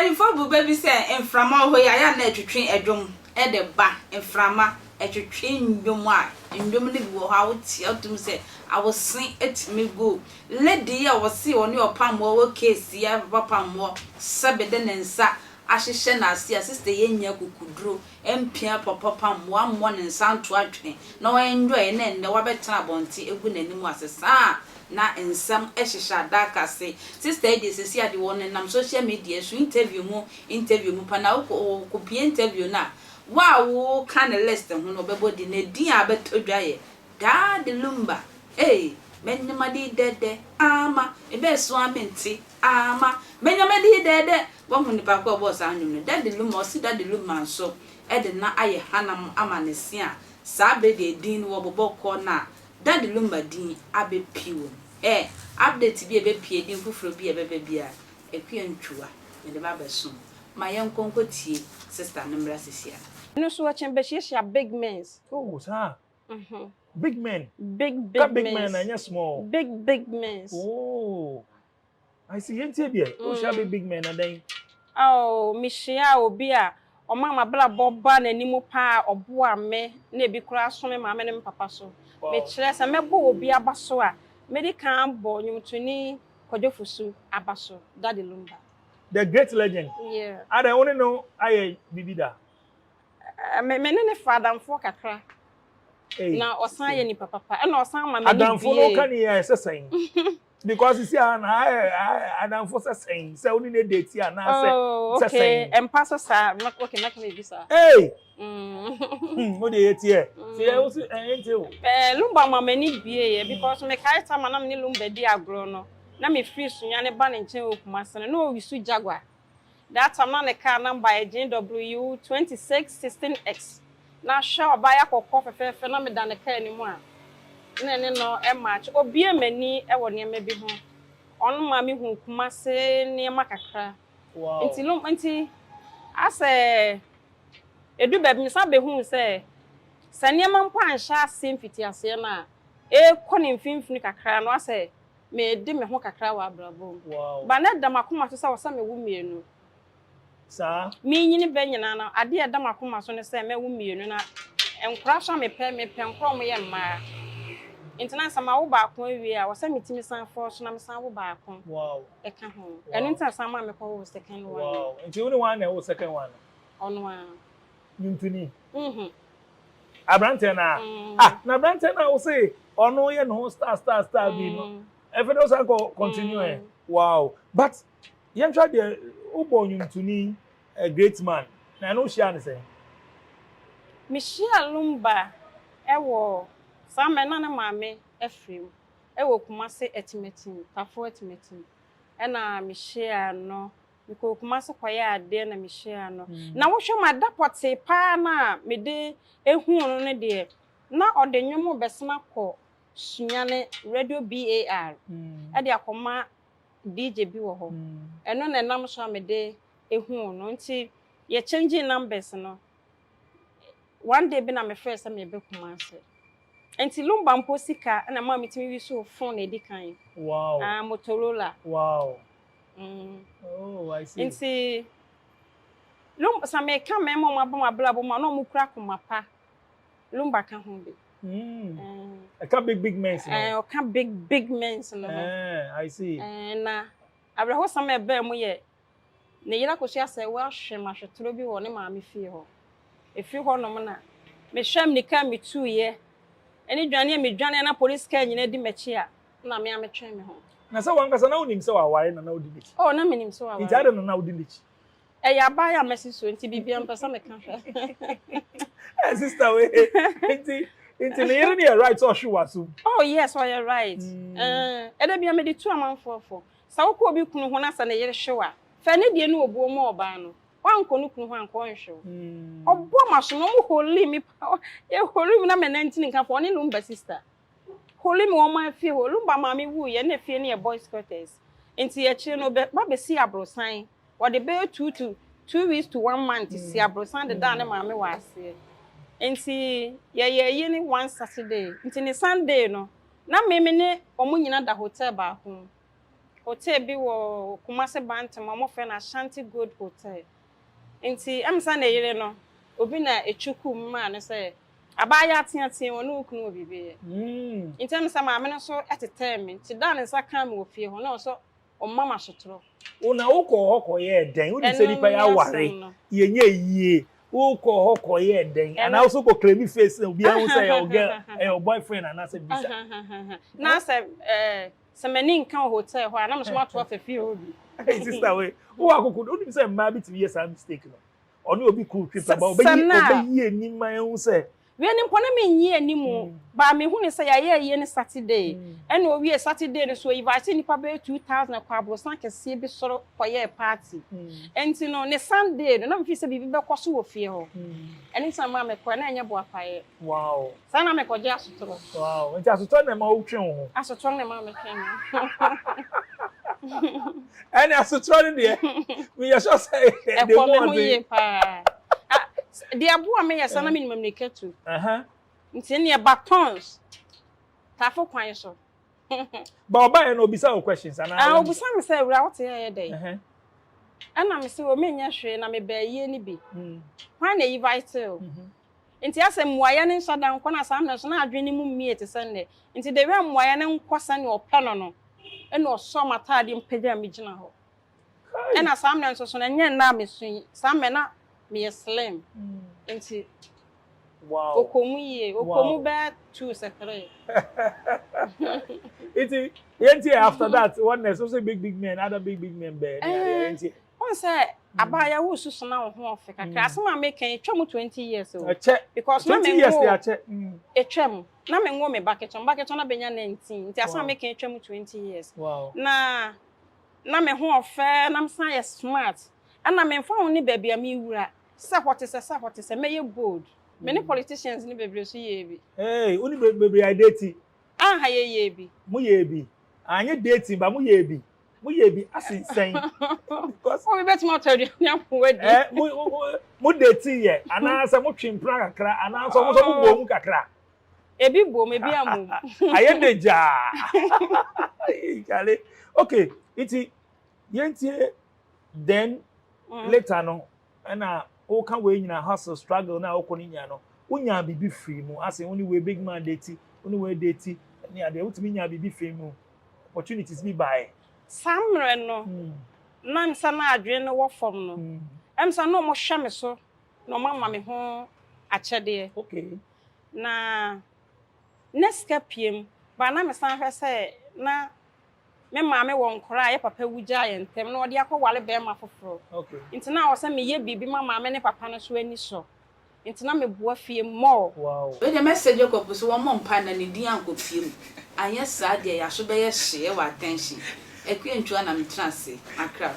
Mpanyinfoɔ bu bɛ bi sɛ mframa wɔ hɔ yi a, ɛyɛ a na ɛtwetwe dwom de ba. Mframa, ɛtwetwe nnwom a, nnwom no bi wɔ hɔ a wote a wotumi sɛ awose tumi gu. Lady yi a wɔse ɔne ɔpammoɔ wɔ case yi a papa pammoɔ sɛbe de ne nsa ahyehyɛ n'ase a sister yi anya akukuduro ampia papa pammoɔ ammɔ ne nsa anto atwene na ɔ enjoy na ɛnnɛ wabɛtena abɔnten agu n'anim ase saa a na nsɛm hyehyɛ adaka ase. Sister yi deɛ seesei a deɛ ɔnenam social media so interview mu interview mu pa na wokɔ ɔkɔpie interview no a wo a woka ne list ho no ɔbɛbɔ din na din a abɛtɔ dwa yɛ Daddy Lumba ei Menya m'ade dɛdɛ ama Mebɛso a mente ama Menya m'ade dɛdɛ Woahu nipa ko a ɔbɔɔ saa nnwom no Daddy Lumba ɔse Daddy Lumba nso de na ayɛ hanam ama ne se a saa bere deɛ din no wɔbobɔ kɔ na Daddy Lumba din abɛpue wɔ mu. Ɛ, update bi a ɛbɛpue, din foforɔ bi a ɛbɛba biara, Akua Ntwuwa, mede ba abɛsom. Ma yɛnkɔ nkɔtie sister no mmra sesia. Ɛno nso ɛkyɛn bɛhyiahyia big mens. Oh saa. Big men. Big big Ka big men na ɛnyɛ small. Big big mens. Oh. I see. Yɛn tie deɛ. O hyia big big men na dɛn? Oh, mehyia obi a ɔma m'abrabɔ ba n'anim paa, ɔboa me na ebi koraa so me maame ne me papa so. Mekyerɛ sɛ mɛbɔ obi aba so a, medi kan abɔ nnwomtoni Kwadwo Fosu aba so, Daddy Lumba. The great legend. Yeah. Adɛn, wo ne no ayɛ biribi da? Me me ne no fa adamfoɔ kakra. Ei. Na ɔsan yɛ nipa papa. Ɛna ɔsan ma m'ani Adamfo no bue. ka ne yɛ sɛ sɛn? Because you see, adamfo sɛ sɛn? Sɛ wo ne no date anaasɛ Oh, sɛ okay. sɛn? Ɛmpa so saa. Okay, mɛka biribi saa. Hey! Mm. Wo deɛ yɛteɛ. Sɛ yɛ wo si ɛyɛ nti o. Eh, Lumba ma m'ani bue yɛ because mekae time a na me ne Lumba di agorɔ no, na mefiri Sunyani ba ne nkyɛn wɔ Kumasi no, na ɔresu Jaguar. That time na ne car number yɛ GW 2616X. Na hwɛ ɔbaa yi akɔkɔ fɛfɛɛfɛ na meda ne car no mu a, na ɛne no match. Obuee m'ani wɔ nneɛma bi ho. Ɔno maa mehuu Kumasi nneɛma kakra. Nti no nti asɛ ɛdu baabi mesan bɛhuu sɛ, sɛ nneɛma mpo anhyɛ aseɛ mfitiaseɛ no a, ɛrekɔ ne mfimfini kakra no asɛ Medi me ho kakra wɔ abrabɔ mu. But na ɛda m'akoma so sɛ ɛwɔ sɛ mewo mmienu. Saa. Menyini bɛ nyinaa no, adeɛ a ɛda m'akoma so ne sɛ mɛwo mmienu. Na nkwadaa nso a mepɛ, mepɛ nkwadaa a wɔyɛ mmaa. Nti na sɛ mawo baako awie a, ɛwɔ sɛ metumi san fɔ so na mesan wo baako ka ho. Ɛno nti na san maa mekɔwoo second one no. Wow. Nti wo ne hwan na ɛwoo second one no? Ɔno ara. Nnwontoni? Mhm. Aberanteɛ no a? Ah, na aberanteɛ no a wose ɔno yɛ ne ho star star star bi no, ɛfɛ de wosan kɔ continue ɛ. Wow. But yɛnhwɛ deɛ wobɔ nnwontoni, a great man, na ɛno wohyia no sɛn? Mehyia Lumba wɔ saa mmerɛ na ne maame afiri mu wɔ Kumasi Atimatim, Tafo Atimatim ɛna mehyia no. Mekɔɔ Kumasi kɔyɛɛ adeɛ na mehyiaa no. Na wohwɛ mu a, da pɔtee paa no a mede huu no no deɛ, na ɔde nnwom rebɛsene akɔ Sunyani, Radio BAR, de akɔma DJ bi wɔ hɔ. Ɛno na ɛnam so a mede huu no. Nti yɛ changee numbers no. One day bi na mefrɛɛ sɛ mereba Kumasi. Nti Lumba mpo sika na ɛmaa metumi use phone a ɛdi kan. Wow. Ah, Motorola. Wow. Mm. Oh, I see. Nti, Lumba, sɛ meka mmarima a wɔaba m'abrabɔ mu a na wɔkura akoma pa, Lumba ka ho bi. Mm. Ɛka big big men no. Eh, ɔka big big men no ho. Eh, I see. Eh, na awerɛhosɛm a ɛbaa mu yɛ ne yere akosua sɛ wahwe mahwetoro bi wɔ ne maame fie hɔ. Ɛfiri hɔnom na mehwɛ mmirika a metuiɛ ne dwane a medwane na polisi kaa nyinaa di m'akyi a na me a metwɛn me ho. Na sɛ w'ankasa na wunim sɛ waware na na wudi n'akyi? Oh, na minim sɛ waware. Nti adɛn na na wudi n'akyi? Ɛyɛ abaayɛ a masi so nti biribiara mpɛ sɛ meka hwɛ. Eh, sister wei, nti nti ne yere no yɛ right sɛ ɔhwe w'asom? Oh yes, ɔyɛ right. Mm. Eh, ɛda bia mede tu amanfoɔ fo. Sɛ wokɔ obi kunu ho na sɛ ne yere hwe wo a, fa anidie ne obuo ma ɔbaa no. Woankɔ ne kunu ho anka ɔnhwe wo. Ɔbɔ m'asom no, ɔmo holi me pa, yɛ holi me na mɛnantini nka fo, ɔne Lumba sister. Holy me wɔn fie hɔ. Lumba maame wuiɛ na efie no yɛ boys quarters nti akyire no ɔbɛ ba bɛsi aborosan. Wɔde bɛyɛ 2 to 2 weeks to one month si aborosan dedaa ne maame wɔ aseɛ. Nti yɛyɛ ayi ne one Saturday nti ne Sunday no na me me ne wɔn nyina da hotel baako mu. Hotel bi wɔ Kumasi Bantam a wɔfrɛ no Ashanti Gold Hotel. Nti ɛm sɛ ne yere no, obi na ɛtwi kuu mu maa no sɛ, abaayewa ateatea ɔne wo kunu wɔ biribi yɛ. Nti ɛm sɛ maame no nso tetɛɛ me. Nti da a ne nsa kaa me wɔ fie hɔ, na ɔwɔ sɛ ɔma me asotorɔ. Wo na wokɔɔ hɔ kɔyɛɛ dɛn? Wonim sɛ Ɛno nipa yi ne aware, asɛm no. yɛnyɛ yie. Wokɔɔ hɔ kɔyɛɛ dɛn? Anaa wo nso wokɔ claim face na obiara hu sɛ ɛyɛ wo girl, ɛyɛ wo boyfriend anaasɛ biribi saa? Na sɛ ɛɛ Sɛ m'ani nka wɔ hotel hɔ a, na me nso mato afa fie hɔ bi. Hey sister wei, wowɔ akoko wonim sɛ mmaa bi tumi yɛ saa mistake no. Ɔne obi kuru twe pɛ ba ɔbɛyi ɔbɛyi anim ma ɛho sɛ. Wei no mpo na menyi anim o, but mehu no sɛ yɛayɛ ayie no Saturday, ɛna owie Saturday no so ɔinvite nnipa bɛyɛ 2000 kɔ aborosan kɛseɛ bi soro kɔyɛɛ party. Ɛnti no ne Sunday no na mefeel sɛ biribi bɛkɔ so wɔ fie hɔ. Ɛno nti na maa mekɔɛ, na ɛnyɛ boapayɛ. Wow. Saa na mekɔgye asotorɔ. Wow. Nti asotorɔ na ɛma wotwe wo ho? Asotorɔ na ɛma metwe me ho. Ɛne asotorɔ no deɛ, meyɛ sure sɛ ɛde mu ɔden. Ɛkɔ me ho yie paa. Deɛ ɛboa me yɛ sɛ na menim amirika tu. Nti ɛneɛ batons, tafo kwan so. Ba ɔbaeɛ no obisa wo questions anaa? Ah, obisa me sɛ awura wote yɛ dɛn? Ɛna me sɛ o menyɛ hwee na mebaa ayie no bi. Hwan na invite wo? Ntsi asɛ mmuaeɛ no nhyɛ da nkɔ na saa mmerɛ nso na adwene no mu mmie te sɛ nnɛ. Nti the way a mmuaeɛ no nkɔ sɛdeɛ ɔpɛ no no, ɛna ɔsɔɔ m'ataadeɛ mu pagyaa me gyina hɔ. Ɛna saa mmerɛ nso so no, ɛnyɛ nnɛ a meso yi, saa mmerɛ na meyɛ slim. Nti ɔkɔ mu yie, ɔkɔ mu bɛyɛ two sɛ three. Nti yɛntie after that, what next? Wo sɛ big big men, other big big men bɛɛ ne adeɛ, yɛntie. Wohu sɛ abaayewa wo susu na wo ho ɔfɛ kakra. Asɛm a meka yi etwa mu 20 years o. Ɛkyɛ. Because na 20 years menwo de akyɛ. Mm. Etwa mu. Na menwo me ba ketewa. Me ba ketewa na benya 19. Nti asɛm a meka yi etwa mu 20 years. Wow. Na na me ho ɔfɛ na mesan yɛ smart. Ɛna memfa ho ne baabi a mewura sɛ hɔ te sɛ sɛ hɔ te sɛ mɛyɛ bold. Me ne politicians no bebree nso yɛɛ bi. Hey, wo ne bebree a date? Aha yɛyɛɛ bi. Mo yɛɛ bi. Anyɛ dating ba mo yɛɛ bi. Mo yɛ bi asensɛn. Because. Obi bɛtumi atɔ aduane ama wadi. Ɛ mo mo mo date yɛ anaasɛ mo twe mpena kakra anaasɛ ɔmo nso mo bɔ mu kakra. Ebi bom ebi ammom. Ayɛ de gyaa. Kyale okay nti yɛntie then later no ɛna woka wei nyina hustle struggle na wokɔ no nyina no wonyaa biribi firi mu ase wo ne wei big man date wo ne wei date ne adeɛ wotumi nyaa biribi firi mu opportunities bi baeɛ. Saa mmerɛ no na ɛm sɛ na adwene no wɔ fam no ɛm sɛ na wɔhwɛ me so na wɔama me ho akyɛdeɛ. Okay. Na na sika pue mu but na mesan hwɛ sɛ na me maame wɔ nkwadaa a yɛ papa wu gyaa yɛn ntɛm na ɔde akɔware barima foforɔ. Okay. Nti na ɛwɔ sɛ meyɛ biribi ma maame ne papa no nso ani sɔ. Nti na meboa fie more. Wow. Wei deɛ mɛsrɛ Jacob sɛ wɔmmɔ mpae na ne din ankɔpue mu, anyɛ saa deɛ yɛaso bɛyɛ hye wɔ attention. Akua Ntua na metena ase, Accra.